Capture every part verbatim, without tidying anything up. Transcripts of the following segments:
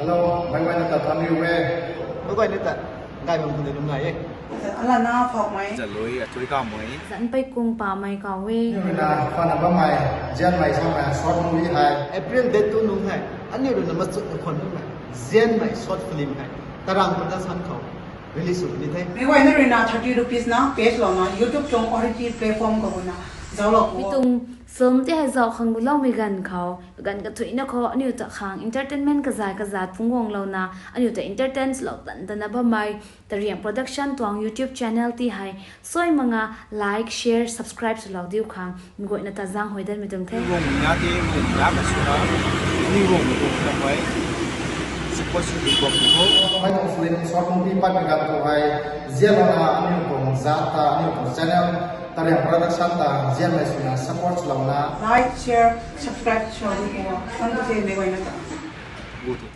Hello, meic guayna ta thank you e. Meic guayna ta gaymei khang de lum nai e. Alana Phokmei. Zalui Atui Kamei. Zanpei Kung Pamei Kaw e. Aniu rui na khwanna bammei Zianmei samei short movie hei April date two nung hei aniu rui na machut na khwan bammei Zianmei short film hei Tarang Production khou release sw ni the. Meic guayna rui na thirty rupees na pay louna YouTube tuang O T T platform khou na zauclou. Mi tuang film tei hei zauc khang guloumei ganv khou, ganv kathuicna khou aniu ta khang entertainment kazat kazat phungc guanglouna aniu ta entertain swlou tan tana bammei Tariang Production tuang YouTube channel tei hei suai manga like, share, subscribe swlou diu khang meic guayna ta zaenghuay datmei tuang the. Guangna tei guangna ka swna, ni guang tuang na hei support sw di guang tu ho. Mei tuang film short movie patmei ganv khou hei zianlouna aniu tuang zat ta aniu tuang channel Tariang Production ta Zianmei swna support swlouna like, share, subscribe swlou diu khang thank you the meic guayna ta.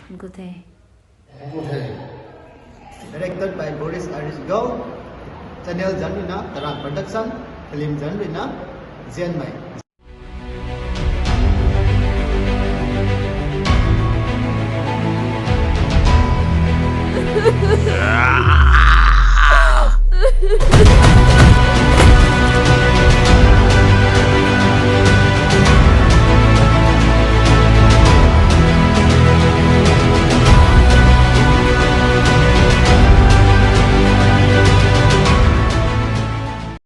Thank you the. Directed by Boris Arish Gou. Channel zanc rui na Tarang Production, film zanc rui na Zianmei.